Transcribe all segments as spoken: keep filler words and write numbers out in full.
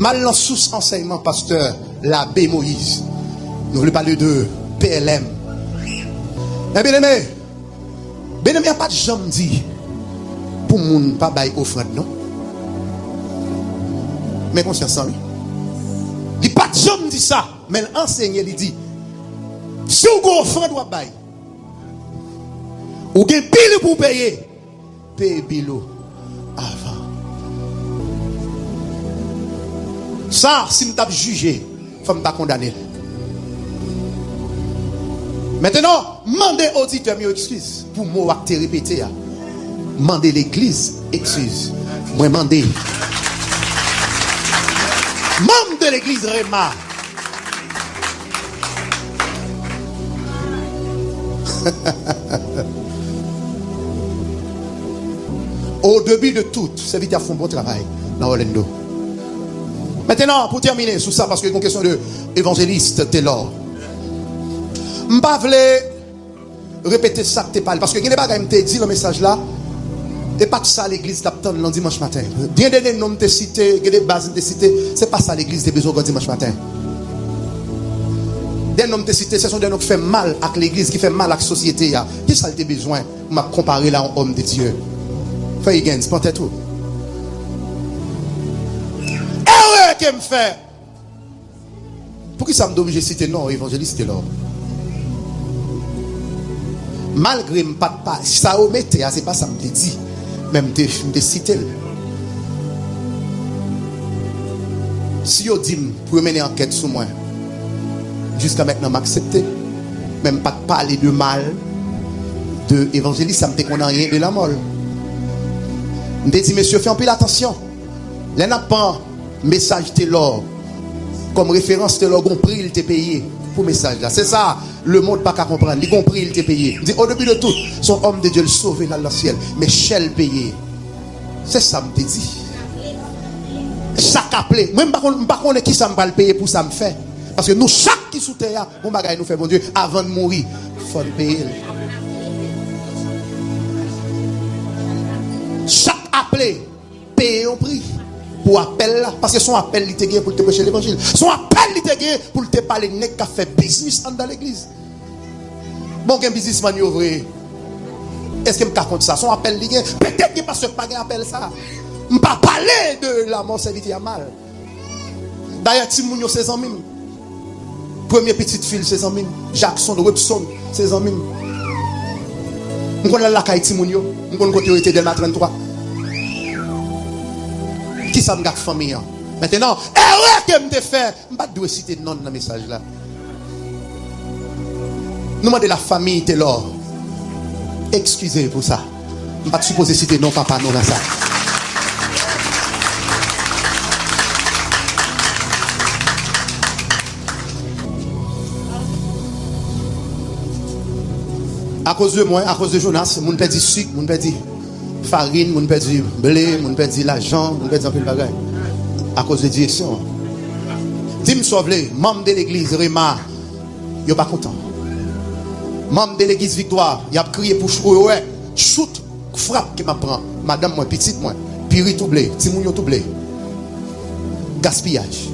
M al nan sous ansèyman pastè Labe Moyiz. Nou vle pale de P L M. Men byeneme, byeneme, a pa t janm di pou moun pa bay ofrann non. Men konsyans lan, wi. Li pa t janm di sa, men l ansenye, li di, si w gen ofrann w ap bay, ou gen bil pou w peye, peye bil ou avan. Sa, si m t ap jije, fò m ta kondane l. Mentnan, mande oditè m yo ekskiz pou mo a k te repete a. Mande legliz ekskiz. Mwen mande manm de legliz Rema. Au début de tout, sèvitè a fè yon bon travay nan Orlando. Mentnan, pou tèmine sou sa, paske gon kesyon de evanjelis Telor. M pa vle repete sa k te pale, paske gen de bagay m te di nan mesaj la, e pa t sa legliz t ap tann nan dimanch maten. Gen de, de non m te site, gen de baz m te site, se pa sa legliz te bezwen wè dimanch maten. De non m te site, se son de non k fè mal ak legliz, ki fè mal ak sosyete a. Kisa l te bezwen? M ap konpare l a yon òm de Dye. Frè Higgins, pran tèt ou. Erè ke m fè. Poukisa m te oblije site non evanjelis Telor? Malgre m pa t pa, sa yo mete a, se pa sa m te di, men m te, m te site l. Si yo di m pou yo mennen ankèt sou mwen, jiska mentnan m aksepte. Men m pa t pale de mal de evanjelis sa, m te konn anyen de lanmò l. M te di, mesye, fè anpil atansyon. Lè n ap pran mesaj Telor kòm referans, Telor gon pri l te peye pou mesaj la. Se sa, lemonn pa ka konprann. Li gon pri l te peye. Li di, au début de tout, se yon òm de Dye, l sove, l al nan syèl. Men chè l peye. Se sa m te di. Chak aple. Mwen, m pa konn, m pa konnen kisa m pral peye pou sa m fè. Paske nou chak ki sou tè a, gon bagay nou fè Bondye, avan n mouri, fò n peye l. Chak aple peye yon pri pou apèl la, paske se yon apèl li te gen pou l te preche levanjil. Se yon apèl li te gen pou l te pale nèg k ap fè biznis anndan legliz. Bon, gen biznismann yo vre. Èske m ka kont sa? Se yon apèl li gen. Petèt gen pastè k pa gen apèl sa. M pa pale de lanmò sèvitè a mal. Dayè, timoun yo se zanmi m. Premye pitit fi l se zanmi m. Jackson, Robson, se zanmi m. M konn al lakay timoun yo. M konn kote yo rete Dèlma trannntwa. Kisa m gen ak fanmi an? Mentnan, erè ke m te fè, m pa t dwe site non l nan mesaj la. Nou mande lafanmi Telor eskize pou sa. M pa t sipoze site non papa nou nan sa. Akoz de mwen, akoz de Jonas, moun pèdi sik, moun pèdi farin, moun pèdi ble, moun pèdi lajan, moun pèdi anpil bagay. Akoz de direksyon an. Di m sa w vle, manm de legliz Rema, yo pa kontan. Manm de legliz Viktwa, y ap kriye pou ch-, ou wè, chout, frap ke m ap pran. Madanm mwen, pitit mwen, Piri touble, timoun yo touble. Gaspiyaj.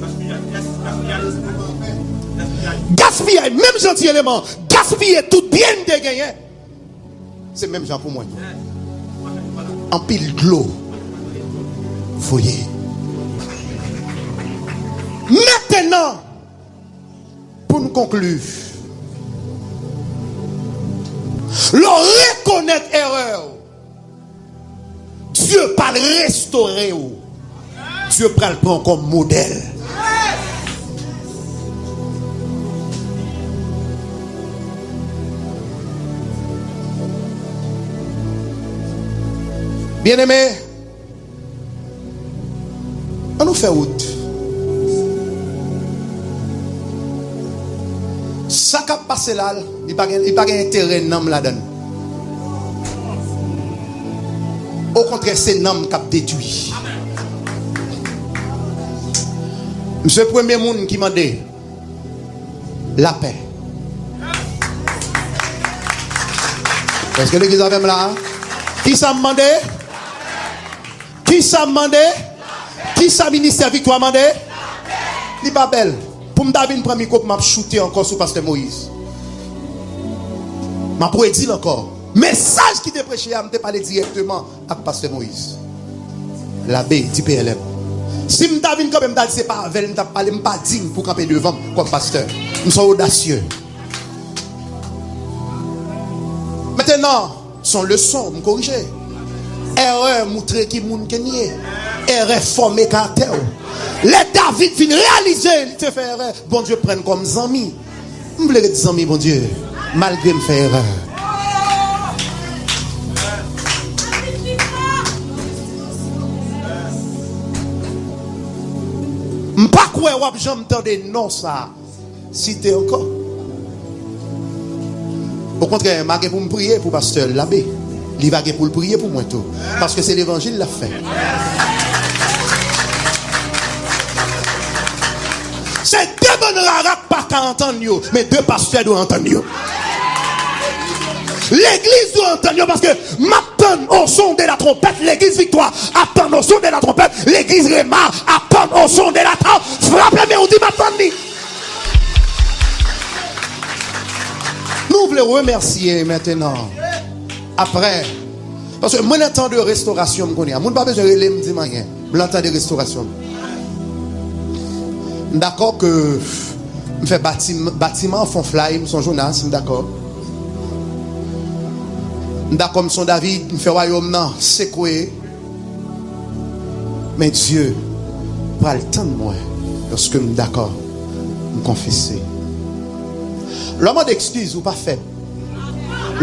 Gaspiyaj, menm jan ti eleman, gaspiye tout byen m te genyen. Se menm jan pou mwen tou. Anpil dlo voye. Mentnan, pou n konkli, lè w rekonèt erè w, Dye pral restore w. Dye pral pran w kòm modèl. Byeneme, ann nou fè wout. Sa k ap pase la, li pa gen, li pa gen enterè nanm ladan l. Okontrè, se nanm k ap detwi. M se premye moun ki mande lapè. Èske legliz avè m la? Kisa m mande? Kisa m mande? Kisa ministè Viktwa mande? Li pa bèl. Pou m ta vin pran mikwo pou m ap choute ankò sou pastè Moyiz. M ap redi l ankò. Mesaj ki te preche a, m te pale dirèkteman ak pastè Moyiz. Labe, di P L M. Si m ta vin kanpe, m ta di se pa avè l m t ap pale, m pa diy pou kanpe devan m kòm pastè. M se yon odasye. Mentenan, se yon leson, m korije. Erè moutre ki moun ke n ye. Erè fòme karaktè w. Lè David vin reyalize li te fè erè, Bondye pran l kòm zanmi. M vle ret zanmi Bondye, malgre m fè erè. M pa kwè w ap janm tande non sa a site ankò. Okontrè, m a gen pou m priye pou pastè Labe. Li va gen pou l priye pou mwen tou. Paske se levanjil l ap fè. Se de bann rara k pa ka antann yo, men de pastè dwe antann yo. Legliz dwe antann yo, paske m ap tann au son de la trompette, legliz Viktwa ap tann au son de la trompette, legliz Rema ap tann au son de la trompette. Frape men ou di, "M ap tann li." Nou vle remèsye mentenan. Apre, paske mwen nan tan de restorasyon m kounye a. Moun pa bezwen rele m, di m anyen. M nan tan de restorasyon. M dakò ke m fè bati-, batiman an fon flay, m se yon Jonas, m dakò. M dakò m se yon David, m fè wayòm nan sekwe. Men Dye pral tann mwen lòske m dakò, m konfese. Lè w mande ekskiz, ou pa fèb.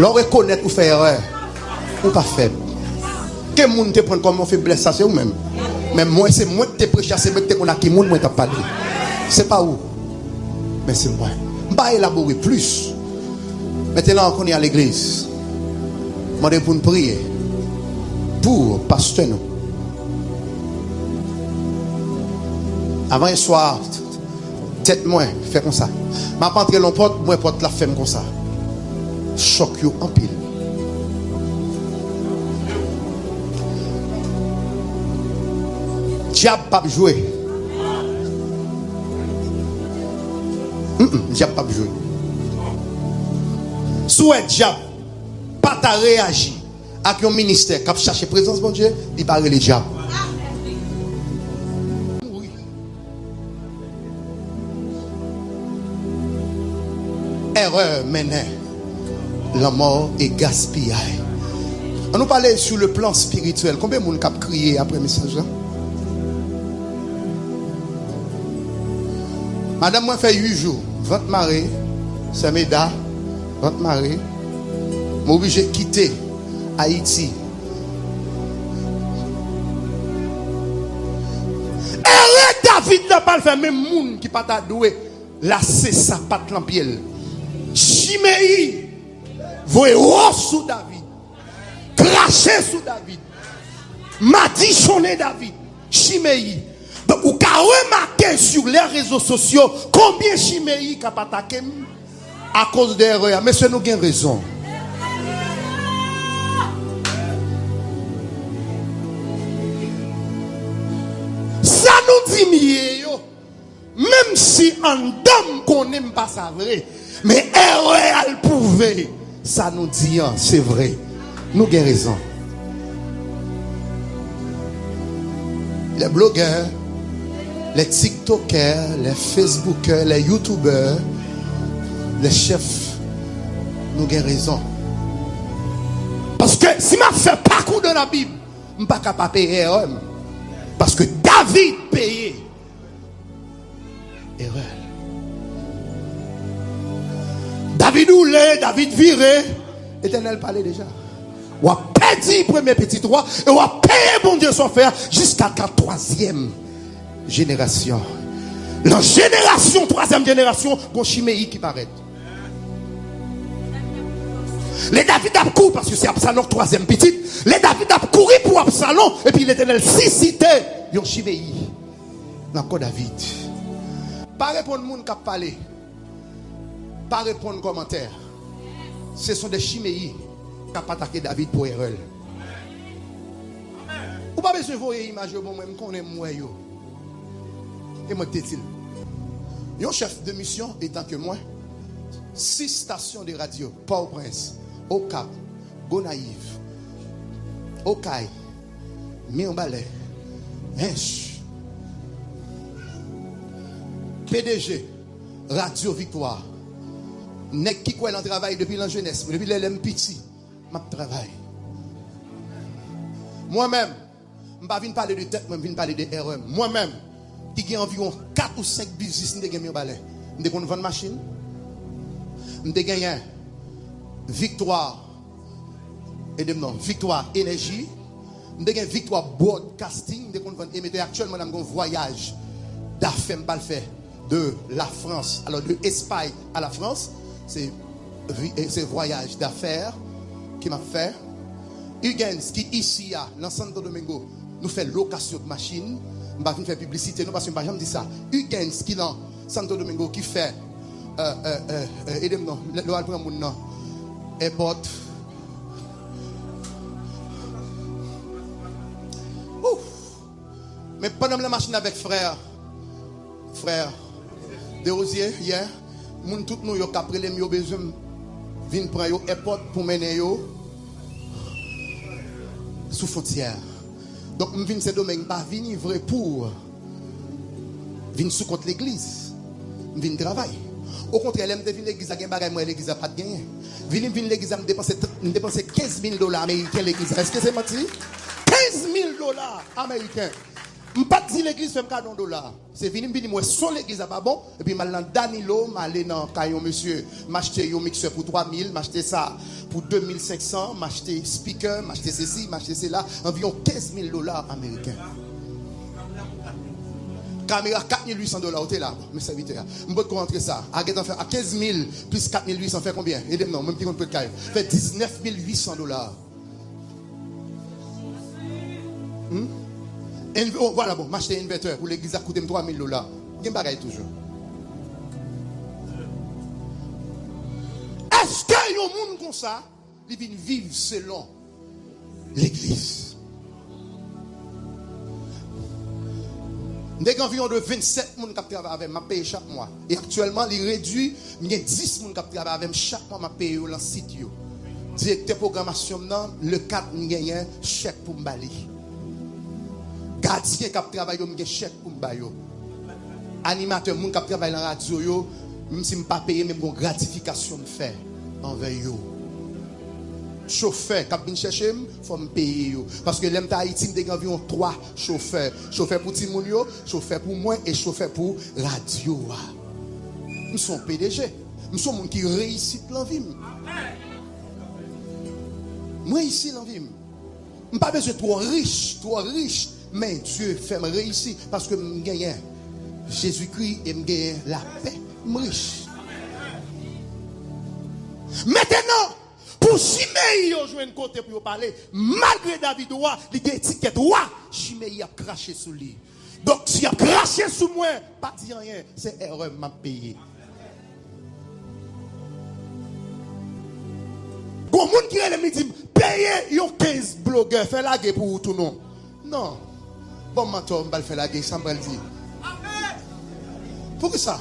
Lè w rekonèt ou fè erè, ou pa fèb. Ke moun te pran kòm yon feblès, sa se ou menm. Men mwen, se mwen ki te preche a, se mwen ki te konn ak ki moun mwen t ap pale. Se pa ou, men se mwen. M pa elabore plis. Mentenan, kounye a legliz, mande pou n priye pou pastè nou. Avan yè swa, tèt mwen fè konsa. M ap antre nan pòt, m wè pòt la fè m konsa. Chòk yo anpil. Dyab p ap jwe. Mm, mm, dyab p ap jwe. Si w wè dyab pa ta reyaji ak yon ministè k ap chache prezans Bondye, li pa rele dyab. Erè mennen lanmò e gaspiyay. An nou pale sou le plan espirityèl. Konbyen moun k ap kriye apre mesaj la? Madanm mwen fè uit jou, vant mare, sè Meda, vant mare. M oblije kite Ayiti. Erè David nan pa l fè menm moun ki pa ta dwe lase sapat lan pye l. Chimeyi voye wòch sou David, krache sou David, madichonnen David, Chimeyi. Donk, ou ka remake sou lè rezo sosyo konbyen Chimeyi k ap atake m akoz de erè a. Mesye, nou gen rezon. Sa nou di m ye yo, menm si anndan m konnen m pa sa vre, men erè a l pwouve sa nou di an, se vre. Nou gen rezon. Les blogueurs, les TikTokers, les Facebookers, les YouTubers, les chefs, nou gen rezon. Paske si m ap fè pakou dan Labib, m pa ka pa peye erè m. Paske David peye erè l. David woule, David vire, Letènèl pale deja. W ap pèdi premye pitit ou a, e w ap peye Bondye sa w fè a jiska ka twazyèm jenerasyon. Nan jenerasyon, twazyèm jenerasyon, gon Chimeyi ki parèt. Lè David ap kouri, paske se Absalon twazyèm pitit, lè David ap kouri pou Absalon, epi Letènèl sisite yon Chimeyi nan kò David. Pa reponn moun k ap pale. Pa reponn kòmantè. Se son de Chimeyi k ap atake David pou erè l. Ou pa bezwen voye imaj yo ban mwen, m konnen m wè yo. E mwen k te di l. Yon chèf de misyon etan ke mwen, sis stasyon de radyo, Pòtoprens, Okap, Gonayiv, Okay, Mibalè, Ench, P D G, Radyo Viktwa, nèg ki kwè nan travay depi nan jenès mwen, depi lè lè m piti, m ap travay. Mwen menm, m pa vin pale de tèt mwen, m vin pale de erè m. Mwen menm, ki gen anviwon kat ou senk biznis m te gen Mibalè. M te konn vann machin. M te genyen Viktwa, ede m non, Viktwa Enèji. M te gen Viktwa Broadcasting, m te konn vann emetè. Aktyèlman la, m gen yon vwayaj dafè m pral fè de la Frans, alò, de Espay a la Frans, se vi- e se vwayaj dafè ke m ap fè. Hugens ki isi a, nan Santo Domingo, nou fè lokasyon de machin. M pa vin fè piblisite non, paske m pa janm di sa. Hugens ki nan Santo Domingo ki fè, euh, euh, euh, euh, ede m non, lè lè w al pran moun nan èpòt. Ouf! Men pandan m nan machin avèk frè, frè Derosier, yè, moun tout Nouyòk k ap rele m, yo bezwen m vin pran yo èpòt pou mennen yo sou fwontyè. Donk, m vin Sendomeng, m pa vini vre pou vin sou kont legliz. M vin travay. Okontrè, lè m te vin legliz la, gen bagay mwen legliz la pa t genyen. Vini m vin legliz la, m depanse, m depanse kenz mil dola ameriken legliz la. Èske se manti? Kenz mil dola ameriken. M pa t di legliz fè m kado yon dola. Se vini m vini m wè son legliz la pa bon, epi m al nan Danilo, m ale nan kay yon mesye, m achte yon miksè pou twa mil, m achte sa pou de mil senk san, m achte speaker, m achte sesi, m achte sela, anviwon kenz mil dola ameriken. Kamera kat mil uit san dola, ou te la, men sèvitè a. M potko antre sa. A gentan fè a kenz mil plis kat mil uit san fè konbyen? Ede m non, mwen ki konn prèt kay. Fè diznèf mil uit san dola. Hmm? Env- oh, vwala, bon, m achte envètè pou legliz la, koute m twa mil dola. Gen bagay toujou. Èske yon moun konsa, li vin viv selon legliz? M te gen anviwon de vennsèt moun k ap travay avè m, m ap peye chak mwa. E aktyèlman, li redui, m gen dis moun k ap travay avè m, chak mwa m ap peye yo lan sit yo. Direktè pwogramasyon m nan, le kat, m genyen chèk pou m ba li. Gadyen k ap travay yo, m gen chèk pou m ba yo. Animatè, moun k ap travay lan radyo yo, menm si m pa peye, men m gon gratifikasyon m fè anvè yo. Chofè k ap vin chèche m, fò m peye yo. Paske lè m t Ayiti, m te gen anviwon twa chofè. Chofè pou timoun yo, chofè pou mwen e chofè pou radyo a. M se yon P D G. M se yon moun ki reyisit lan vi m. M reyisi lan vi m. M pa bezwen twò rich, twò rich, men Dye fè m reyisi paske m genyen Jezikri e m genyen lapè, m rich. Mentenan, pou chimeyi yo jwenn kote pou yo pale, malgre David wa, li gen etikèt wa, chimeyi ap krache sou li. Donk, si y ap krache sou mwen, pa di anyen, se erè m ap peye. Gon moun ki rele m, li di m, peye yon kenz blogè, fè lage pou ou tou non. Non. Bon, m antò, m pral fè lage, sa m pral di. Poukisa?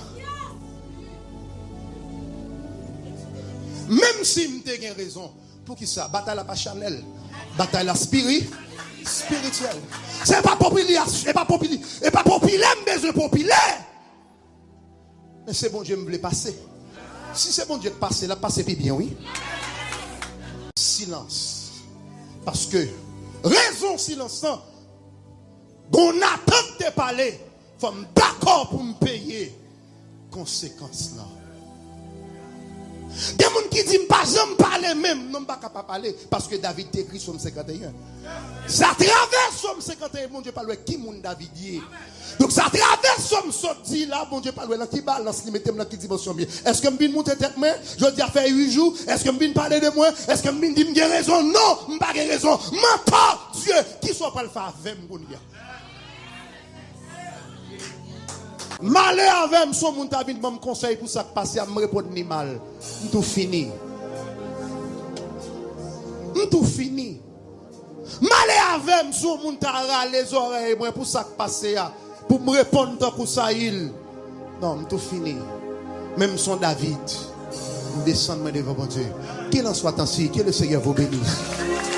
Menm si m te gen rezon, poukisa? Batay la pa chanèl. Batay la spiri, spirityèl. Se pa popili, e pa popili, e pa popilè m bezwen popilè. Men se Bondye m vle pase. Si se Bondye k pase, l ap pase pi byen, wi. Silans. Paske rezon silans lan, gon atant te pale, fò m dakò pou m peye konsekans lan. Gen moun ki di m pa janm pale menm, non, m pa ka pa pale, paske David te ekri Sòm senkanteyen. Se atravè Sòm senkanteyen, Bondye pral wè ki moun David ye. Donk, se atravè Sòm sot di la, Bondye pral wè lan ki balans li mete m, lan ki dimansyon m ye. Èske m vin moute tèt mwen? Jodi a fè uit jou. Èske m vin pale de mwen? Èske m vin di m gen rezon? Non, m pa gen rezon. M antò Dye, kisa w pral fè avè m kounye a? M ale avè m, si yon moun ta vin ban m konsèy pou sa k pase a, m reponn li mal. M tou fini. M tou fini. M ale avè m, si yon moun ta rale zòrèy mwen pou sa k pase a, pou m reponn tankou Sayil. Non, m tou fini. Men m son David. M desann mwen devan Bondye. Qu'il en soit ainsi, que le Seigneur vous bénisse.